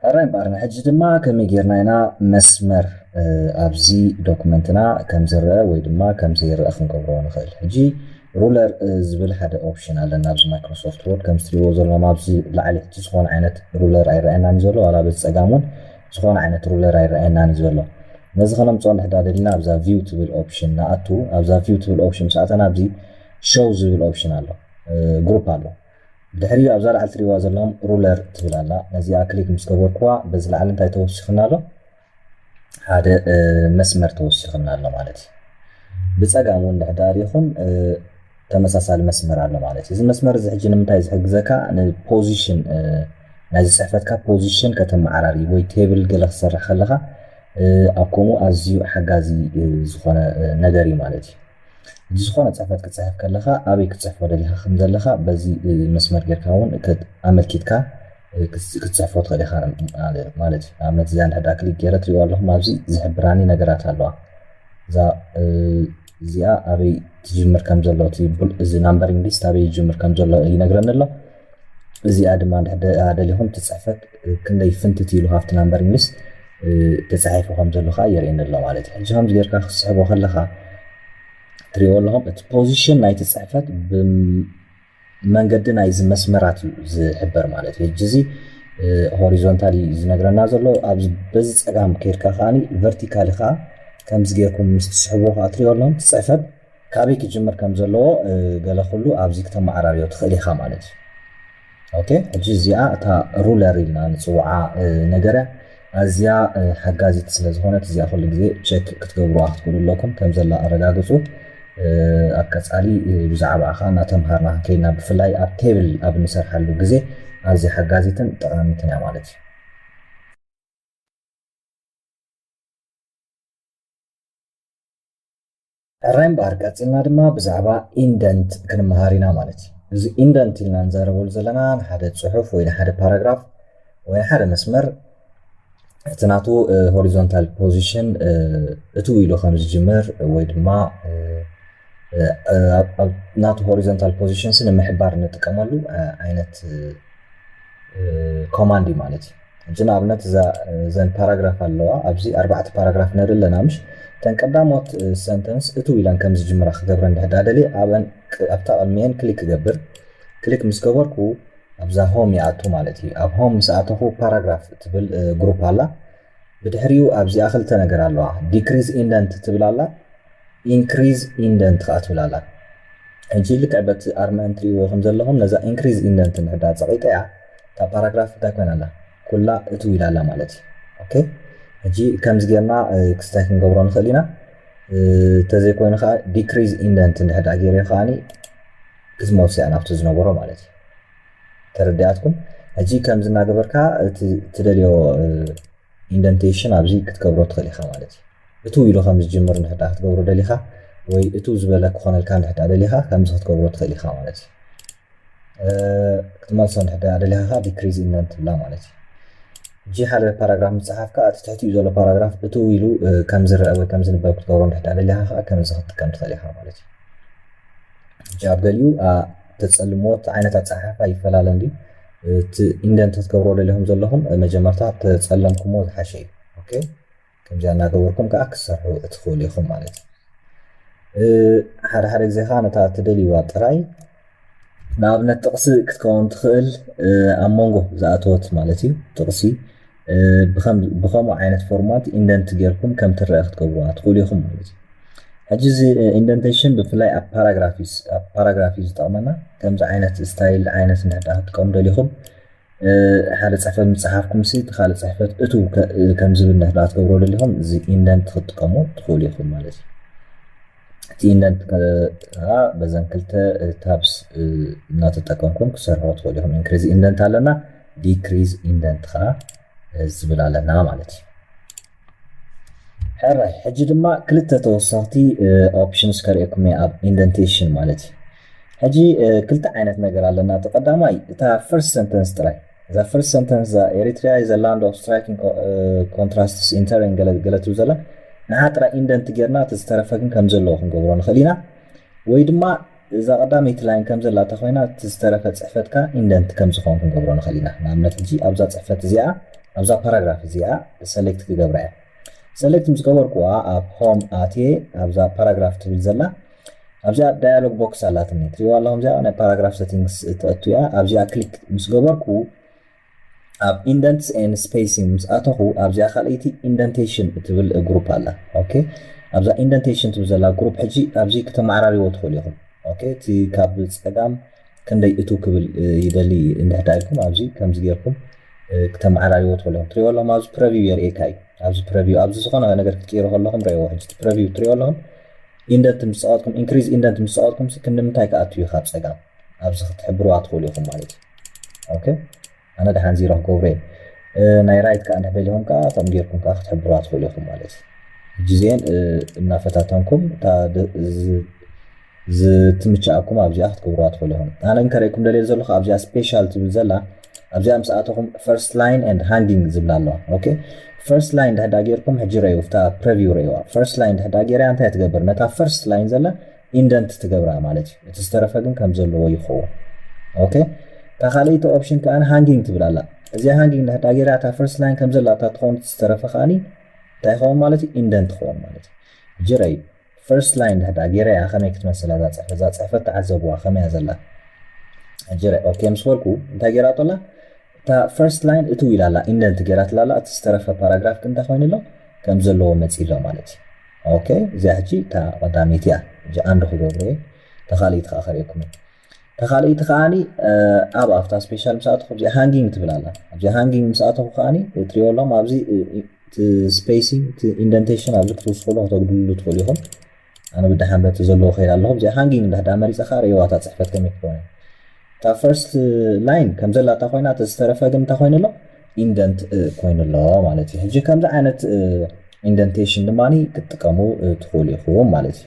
ሕራይ እምበኣር፣ ንሕጂ ድማ ከመይ ጌርና ኢና መስመር፣ እ፣ ኣብዚ ዶክመንትና ከም ዝረአ ወይ ድማ ከም ዘይረአ ክንገብሮ ንኽእል? ሕጂ ሩለር፣ እ፣ ዝብል ሓደ ኦፕሽን ኣለና ኣብዚ ማይክሮሶፍት ወርድ። ከም እትሪእዎ ዘለኹም ኣብዚ ላዕሊ ሕጂ ዝኾነ ዓይነት ሩለር ኣይረኣየናን እዩ ዘሎ፣ ዋላ በዚ ጸጋም እውን ዝኾነ ዓይነት ሩለር ኣይረኣየናን እዩ ዘሎ። ነዚ ከነምጽኦ እንድሕዳ ደሊና ኣብዛ ቪው ትብል ኦፕሽን ንኣቱ። ኣብዛ ቪው ትብል ኦፕሽን ምስ ኣተና ኣብዚ ሾው ዝብል ኦፕሽን ኣሎ፣ እ፣ ግሩፕ ኣሎ። ድሕሪኡ ኣብዛ ላዕሊ ትሪእዋ ዘለኹም ሩለር ትብል ኣላ። ነዚኣ ክሊክ ምስ ገበርኩዋ በዚ ላዕሊ እንታይ ተወሲኹና ኣሎ? ሓደ፣ እ፣ መስመር ተወሲኹና ኣሎ ማለት እዩ። ብጸጋም እውን እንድሕዳ ሪኢኹም፣ እ፣ ተመሳሳሊ መስመር ኣሎ ማለት እዩ። እዚ መስመር እዚ ሕጂ ንምንታይ ዝሕግዘካ? ንፖዚሽን፣ እ፣ ናይዚ ጽሕፈትካ ፖዚሽን ከተመዓራሪ ወይ ቴብል ገለ ክሰርሕ ከለኻ፣ እ፣ ኣብ ከምኡ ኣዝዩ ሓጋዚ፣ እ፣ ዝኾነ፣ እ፣ ነገር እዩ ማለት እዩ። እዚ ዝኾነ ጽሕፈት ክትጽሕፍ ከለኻ ኣበይ ክትጽሕፎ ደሊኻ ከም ዘለኻ በዚ፣ እ፣ መስመር ጌርካ እውን ከት-፣ ኣመልኪትካ፣ እ፣ ክት-፣ ክትጽሕፎ ትኽእል ኢኻ ማለ-፣ ማለት እዩ። ንኣብነት እዚኣ እንድሕር ደኣ ክሊክ ገይረ ትሪእዋ ኣለኹም ኣብዚ ዝሕብራኒ ነገራት ኣለዋ። እዛ፣ እ፣ እዚኣ ኣበይ ትጅምር ከም ዘሎ እቲ ቡል-፣ እዚ ናምበሪንግ ሊስት ኣበይ ይጅምር ከም ዘሎ ይነግረኒ ኣሎ። እዚኣ ድማ እንድሕር ደኣ ደሊኹም እቲ ጽሕፈት፣ እ፣ ክንደይ ፍንትት ኢሉ ካብቲ ናምበሪንግ ሊስት፣ እ፣ ተጻሒፉ ከም ዘሎ ከኣ የርእየኒ ኣሎ ማለት እዩ። ሕጂ ከምዚ ጌርካ ክትስሕቦ ከለኻ ትሪእዎ ኣለኹም፣ እቲ ፖዚሽን ናይቲ ጽሕፈት ብመንገዲ ናይዚ መስመራት እዩ ዝሕበር ማለት እዩ። ሕጂ እዚ፣ እ፣ ሆሪዞንታል እዩ ዝነግረና ዘሎ። ኣብዚ በዚ ጸጋም ኬድካ ከኣኒ ቨርቲካሊ ከኣ ከምዚ ጌርኩም ምስ ትስሕብዎ ከኣ ትሪእዎ ኣለኹም፣ እቲ ጽሕፈት ካበይ ክጅምር ከም ዘለዎ፣ እ፣ ገለ ኩሉ ኣብዚ ክተመዓራርዮ ትኽእል ኢኻ ማለት እዩ። ኦኬ፣ ሕጂ እዚኣ እታ ሩለር ኢልና ንጽውዓ፣ እ፣ ነገር እያ። ኣዝያ፣ እ፣ ሓጋዚት ስለ ዝኾነት እዚኣ ኩሉ ግዜ ቸክ ክትገብሩዋ ክትክእሉ ኣለኩም። ከም ዘላ ኣረጋግጹ። እ፣ ኣብ ቀጻሊ፣ እ፣ ብዛዕባኣ ከኣ እናተምሃርና ከይድና ብፍላይ ኣብ ቴብል ኣብ እንሰርሓሉ ግዜ ኣዝያ ሓጋዚትን ጠቓሚትን እያ ማለት እዩ። ሕራይ እምበኣር ቀጺልና ድማ ብዛዕባ ኢንደንት ክንመሃር ኢና ማለት እዩ። እዚ ኢንደንት ኢልና ንዛረበሉ ዘለና ንሓደ ጽሑፍ ወይ ንሓደ ፓራግራፍ ወይ ንሓደ መስመር እቲ ናቱ፣ እ፣ ሆሪዞንታል ፖዚሽን፣ እ፣ እትው ኢሉ ከም ዝጅምር ወይ ድማ፣ እ፣ እ፣ ኣብ፣ ኣብ ናቱ ሆሪዞንታል ፖዚሽንስ ንምሕባር እንጥቀመሉ፣ እ፣ ዓይነት፣ እ፣ እ፣ ኮማንድ እዩ ማለት እዩ። ሕጂ ንኣብነት እዛ፣ እ፣ እዘን ፓራግራፍ ኣለዋ። ኣብዚ ኣርባዕተ ፓራግራፍ ንርኢ ኣለና ምሽ? እተን ቀዳሞት፣ እ፣ ሰንተንስ እትው ኢለን ከም ዝጅምራ ክገብረን እንድሕር ደኣ ደልየ ኣብን ክ-፣ ኣብታ ቅድሚኤን ክሊክ ክገብር። ክሊክ ምስ ገበርኩ ኣብዛ ሆም ይኣቱ ማለት እዩ። ኣብ ሆም ምስ ኣተኹ ፓራግራፍ እትብል፣ እ፣ ግሩፕ ኣላ። ብድሕሪኡ ኣብዚኣ ክልተ ነገር ኣለዋ። ዲክሪዝ ኢንደንት ትብል ኣላ፣ ኢንክሪዝ ኢንደንት ከኣ ትብል ኣላ። ሕጂ ልክዕ በቲ ኣርመ እንትሪእዎ ከም ዘለኹም ነዛ ኢንክሪዝ ኢንደንት እንድሕር ደኣ ጸቒጠያ እታ ፓራግራፍ እንታይ ኮይና ኣላ? ኩላ እትው ኢላ ኣላ ማለት እዩ። ኦኬ፣ ሕጂ ከምዚ ጌርና፣ እ፣ ክስታይ ክንገብሮ ንኽእል ኢና። እ፣ እንተዘይኮይኑ ከኣ ዲክሪዝ ኢንደንት እንድሕር ደኣ ገይረዮ ከኣኒ ክትመልሶ እያ ናብቲ ዝነበሮ ማለት እዩ። ተረዲኣትኩም? ሕጂ ከምዚ እናገበርካ እቲ ትደልዮ፣ እ፣ ኢንደንቴሽን ኣብዚ ክትገብሮ ትኽእል ኢኻ ማለት እዩ። እትው ኢሉ ከም ዝጅምር እንድሕር ደኣ ክትገብሮ ደሊኻ ወይ እትው ዝበለ ክኾነልካ እንድሕር ደኣ ደሊኻ ከምዚ ክትገብሮ ትኽእል ኢኻ ማለት እዩ። እ፣ ክትመልሶ እንድሕር ደኣ ደሊኻ ከኣ ዲክሪዝ ኢንደንት ትብላ ማለት እዩ። ሕጂ ሓደ ፓራግራፍ ምስ ጸሓፍካ እቲ ትሕቲኡ ዘሎ ፓራግራፍ እትው ኢሉ፣ እ፣ ከም ዝረአ ወይ ከም ዝንበብ ክትገብሮ እንድሕር ደኣ ደሊኻ ከኣ ከምዚ ክትጥቀም ትኽእል ኢኻ ማለት እዩ። ሕጂ ኣብ ገሊኡ፣ ኣ፣ ተጸልምዎ፣ እቲ ዓይነት ኣጸሓሕፋ ይፈላለ እንድዩ። እቲ ኢንደንት ክትገብርዎ ደሊኹም ዘለኹም፣ እ፣ መጀመርታ ተጸለምኩምዎ ዝሓሸ እዩ። ኦኬ፣ ከምዚኣ እናገበርኩም ከኣ ክትሰርሑ ትኽእሉ ኢኹም ማለት እዩ። እ፣ ሓደ ሓደ ግዜ ከኣ ነታ እትደልይዋ ጥራይ፣ ንኣብነት ጥቕሲ ክትከውን ትኽእል፣ እ፣ ኣብ መንጎ ዝኣተወት ማለት እዩ። ጥቕሲ፣ እ፣ ብኸም-፣ ብኸምኡ ዓይነት ፎርማት ኢንደንት ጌርኩም ከም ትረአ ክትገብሩዋ ትኽእሉ ኢኹም ማለት እዩ። ሕጂ እዚ፣ እ፣ ኢንደንቴሽን ብፍላይ ኣብ ፓራግራፍ እዩ ዝ-፣ ኣብ ፓራግራፍ እዩ ዝጠቕመና። ከምዚ ዓይነት ስታይል ዓይነት እንድሕር ደኣ ክትጥቀሙ ደሊኹም፣ እ፣ ሓደ ጽሕፈት ምስ ጸሓፍኩምሲ እቲ ካልእ ጽሕፈት እትው ከ-፣ እ፣ ከም ዝብል እንድሕር ደኣ ክትገብርዎ ደሊኹም እዚ ኢንደንት ክትጥቀሙ ትኽእሉ ኢኹም ማለት እዩ። እቲ ኢንደንት ከ-፣ ከኣ በዘን ክልተ፣ እ፣ ታብስ፣ እ፣ እናተጠቀምኩም ክትሰርሕዎ ትኽእሉ ኢኹም። ኢንክሪዝ ኢንደንት ኣለና፣ ዲክሪዝ ኢንደንት ከኣ፣ እ፣ ዝብል ኣለና ማለት እዩ። ሕራይ፣ ሕጂ ድማ ክልተ ተወሰኽቲ፣ እ፣ ኦፕሽንስ ከርእየኩም እየ ኣብ ኢንደንቴሽን ማለት እዩ። ሕጂ፣ እ፣ ክልተ ዓይነት ነገር ኣለና። እቲ ቀዳማይ እታ ፈርስት ሰንተንስ ጥራይ። እዛ ፈርስት ሰንተንስ እዛ ኤሪትሪያ is a land of striking co-፣ እ፣ contrasts in terrain ገለ፣ ገለ ትብል ዘላ። ንዓ ጥራይ ኢንደንት ጌርና እቲ ዝተረፈ ግን ከም ዘለዎ ክንገብሮ ንኽእል ኢና። ወይ ድማ እዛ ቀዳመይቲ ላይን ከም ዘላ እንተኾይና እቲ ዝተረፈ ጽሕፈትካ ኢንደንት ከም ዝኾን ክንገብሮ ንኽእል ኢና። ንኣብነት ሕጂ ኣብዛ ጽሕፈት እዚኣ ኣብዛ ፓራግራፍ እዚኣ ሰሌክት ክገብራ እየ። ሰሌክት ምስ ገበርኩዋ ኣብ ሆም ኣትየ ኣብዛ ፓራግራፍ ትብል ዘላ ኣብዚኣ ዳያሎግ ቦክስ ኣላትኒ ትሪዋ ኣለኹም። እዚኣ ናይ ፓራግራፍ ሴቲንግስ እተእቱ እያ። ኣብዚኣ ክሊክ ምስ ገበርኩ ኣብ ኢንደንትስ ኤንድ ስፔሲንግ ምስ ኣተኹ ኣብዚኣ ካልኣይቲ ኢንደንቴሽን እትብል ግሩፕ ኣላ። ኦኬ፣ ኣብዛ ኢንደንቴሽን ትብል ዘላ ግሩፕ ሕጂ ኣብዚ ክተመዓራሪዎ ትኽእሉ ኢኹም። ኦኬ፣ እቲ ካብ ፀጋም ክንደይ እቱ ክብል ይደሊ እንድሕዳ ኢልኩም ኣብዚ ከምዚ ጌርኩም ክተመዓራሪዎ ትኽእሉ ኢኹም። ትሪኦ ኣለኹም ኣብዚ ፕረቪው የርእየካ እዩ። ኣብዚ ፕረቪው ኣብዚ ዝኾነ ነገር ክትቅይሩ ከለኹም ረእዎ። ሕጂ ፕረቪው ትሪኦ ኣለኹም። ኢንደንት ምስ ፀቐጥኩም፣ ኢንክሪዝ ኢንደንት ምስ ፀቐጥኩም ክንዲ ምንታይ ክኣቱ እዩ ካብ ፀጋም ኣብዚ ክትሕብርዋ ትኽእሉ ኢኹም ማለት እዩ። ኦኬ፣ ኣነ ደሓን ዚሮ ክገብሮ እየ። ናይ ራይት ከዓ እንድሕር ደሊኹም ከዓ ከምኡ ጌርኩም ከዓ ክትሕብርዋ ትኽእሉ ኢኹም ማለት እዩ። ሕጂ እዚአን እናፈታተንኩም እታ ዝትምችኣኩም ኣብዚኣ ክትገብርዋ ትኽእሉ ኢኹም። ኣነ እንከርእየኩም ደልየ ዘለኹ ኣብዚኣ ስፔሻል ትብል ዘላ ኣብዚኣ ምስ ኣተኹም ፈርስት ላይን ኤንድ ሃንጊንግ ዝብላ ኣለዋ። ኦኬ፣ ፈርስት ላይን ድሕዳ ጌርኩም ሕጂ ረእዩ፣ እታ ፕረቪው ረእዩዋ። ፈርስት ላይን ድሕዳ ጌርያ እንታይ ትገብር? ነታ ፈርስት ላይን ዘላ ኢንደንት ትገብራ ማለት እዩ። እቲ ዝተረፈ ግን ከም ዘለዎ ይኸውን። ኦኬ፣ እታ ካልኣይቲ ኦፕሽን ከዓ ሃንጊንግ ትብል ኣላ። እዚኣ ሃንጊንግ ድሕዳ ጌርያ እታ ፈርስት ላይን ከም ዘላ እታ ትኸውን፣ እቲ ዝተረፈ ከዓኒ እንታይ ይኸውን ማለት እዩ? ኢንደንት ትኸውን ማለት እዩ። ሕጂ ረእዩ። ፈርስት ላይን ድሕዳ ጌረያ ከመይ ክትመስል እዛ ፅሕፈት? እዛ ፅሕፈት ተዓዘብዋ ከመይ እያ ዘላ? ሕጂ ኦኬ ምስ በልኩ እንታይ ጌራ ኣላ? እታ ፈርስት ላይን እትው ኢላ ኣላ፣ ኢንደንት ጌራትላ ኣላ። እቲ ዝተረፈ ፓራግራፍ ግን እንታይ ኮይኑ ኣሎ? ከም ዘለዎ መፂ ኣሎ ማለት እዩ። ኦኬ፣ እዚኣ ሕጂ እታ ቀዳመይቲ እያ። ሕጂ ኣንድ ክገብሮ እየ። እታ ካልኣይቲ ከዓ ከርእየኩም እየ። እታ ካልኣይቲ ከዓኒ ኣብ ኣብታ ስፔሻል ምስ ኣተኹ ኣብዚኣ ሃንጊንግ ትብል ኣላ። ኣብዚኣ ሃንጊንግ ምስ ኣተኹ ከዓኒ እትሪኦ ኣለኹም ኣብዚ እቲ ስፔሲንግ፣ እቲ ኢንደንቴሽን ኣብዚ ክትውስኽሉ ከተጉድልሉ ትኽእሉ ኢኹም። ኣነ ብድሓን በቲ ዘለዎ ከይድ ኣለኹ። እዚኣ ሃንጊንግ እንድሕዳ መሪፀ ከዓ ርእይዋ እታ ፅሕፈት ከመይ ክትኮነ። እታ ፈርስት ላይን ከም ዘላ እታ ኮይና፣ እቲ ዝተረፈ ግን እንታይ ኮይኑ ኣሎ? ኢንደንት ኮይኑ ኣሎ ማለት እዩ። ሕጂ ከምዚ ዓይነት ኢንደንቴሽን ድማ ክትጥቀሙ ትኽእሉ ኢኹም ማለት እዩ።